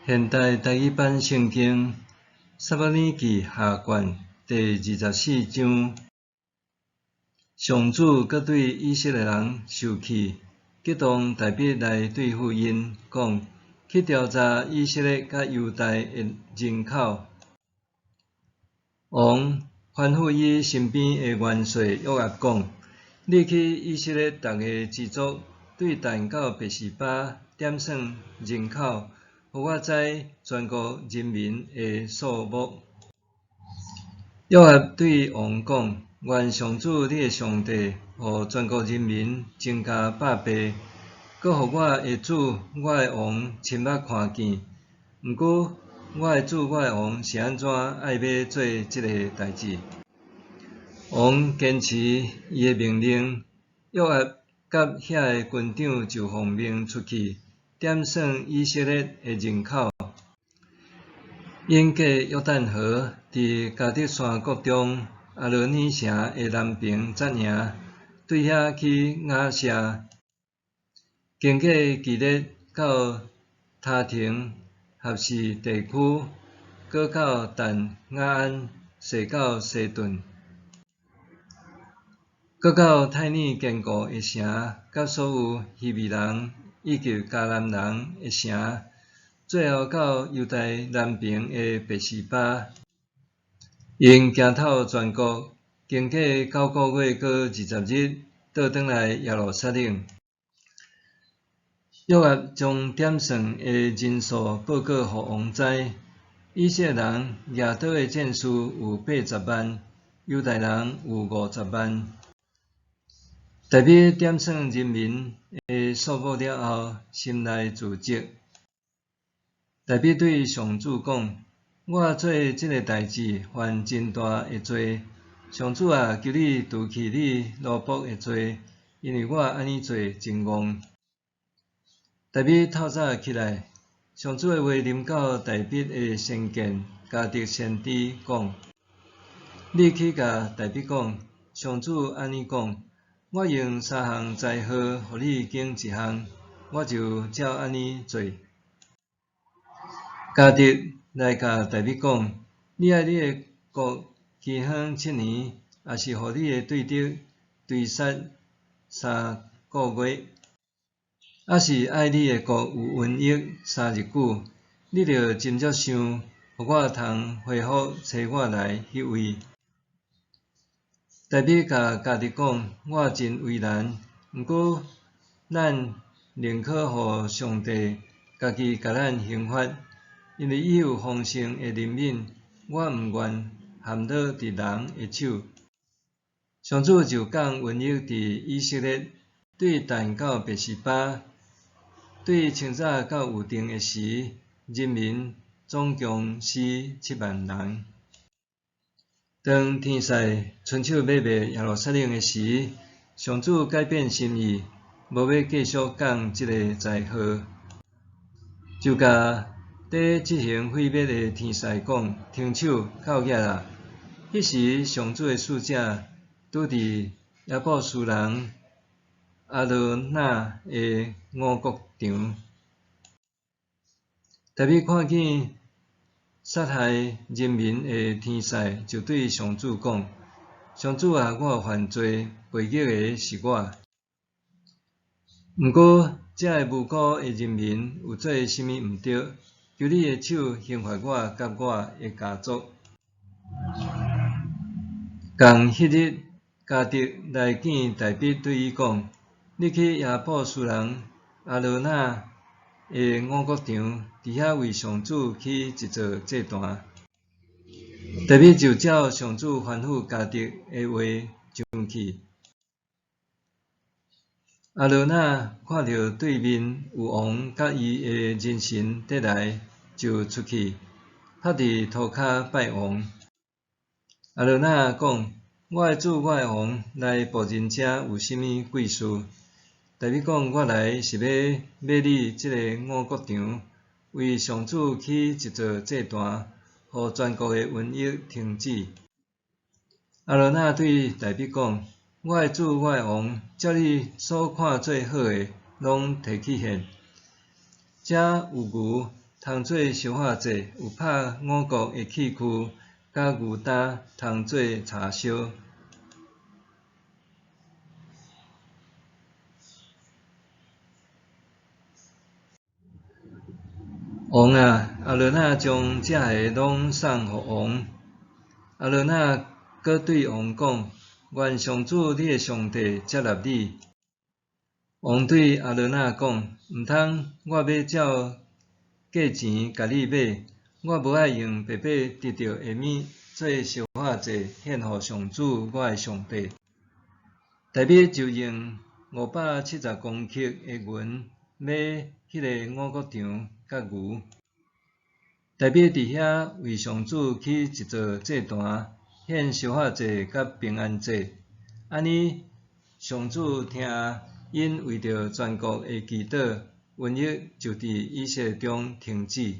現代台語版聖經撒母耳記下卷第二十四章，上主閣對以色列人受氣，激動大衛來對付𪜶，講：去調查以色列佮猶大的人口。王吩咐伊身邊的元帥約押講：你去以色列逐个支族，對但到別是巴點算人口，予我知全國人民的數目。約押對王講：願上主你的上帝，予全國人民增加百倍，閣予我的主我的王親目看見。毋過，我的主我的王是按怎愛欲做這个代誌？王堅持伊的命令，約押佮遐个軍長就奉命出去點算以色列的人口。𪜶過約旦河，佇迦得山谷中亞羅耳城的南爿紮營，對遐去雅舍，經過基列到他亭合示地區，閣到但雅按，踅到西頓，閣到泰爾堅固的城，佮所有希未人以及迦南人的城，最後到猶大南爿的別是巴。𪜶行透全國，經過九个月閣二十日，倒轉來耶路撒冷。約押將點算的人數報告予王知。以色列人舉刀的戰士有八十萬，猶大人有五十萬。大衛點算人民的數目了後，心內自責。大衛對上主講：我做這个代誌，犯真大的罪。上主啊，求你除去你奴僕的罪，因為我按呢做真戇。大衛透早起來，上主的話臨到大衛的先見迦得先知講：你去共大衛講，上主按呢講：我用三項災禍予你揀一項，我就照按呢做。迦得來共大衛講：你愛你的國飢荒七年，抑是予你的對敵追殺三个月，抑是愛你的國有瘟疫三日久，你著斟酌想，予我通回覆差我來彼位。大衛共迦得講：我真為難，毋過咱寧可予上帝家己共咱刑罰，因為伊有豐盛的憐憫，我毋願陷落佇人的手。上主就降瘟疫佇以色列，對但到別是巴，對清早到有定的時，人民總共死7萬人。當天使伸手欲滅耶路撒冷的時，上主改變心意，無欲繼續降這个災禍，就共佇執行毀滅的天使講：停手，夠額啦！彼時，上主的使者拄佇耶布斯人亞羅那的五穀場。大衛看見殺害人民的天使，就對上主講：上主啊，我犯罪，悖逆的是我。毋過，這个無辜的人民有做啥物毋對？求你的手刑罰我佮我的家族。仝彼日，迦得來見大衛，對伊講：你去耶布斯人亞羅那的五穀場，佇遐為上主起一座祭壇。大衛就照上主吩咐迦得的話上去。亞羅那看著對面有王佮伊的人臣佇來，就出去，趴佇塗跤拜王。亞羅那講：我的主，我的王來僕人遮有啥物貴事？大衛講：我來是欲買你這个五穀場，為上主起一座祭壇，予全國的瘟疫停止。亞羅那對大衛講：我的主，我的王，照你所看做好的，攏提去獻。遮有牛，通做烧化祭，有拍五穀的器具，佮牛担通做柴烧。王啊，亚伦仔将这下攏送予王。亚伦仔閣对王讲：愿上主你的上帝接纳你。王对亚伦仔讲：毋通，我欲照价钱共你买，我无爱用白白得著的物做烧化祭献予上主我的上帝。大卫就用570公克的银买彼个五谷场佮牛。大卫伫遐为上主起一座祭坛，献烧化祭佮平安祭。按呢，上主听𪜶为著全国的祈祷，瘟疫就伫以色列中停止。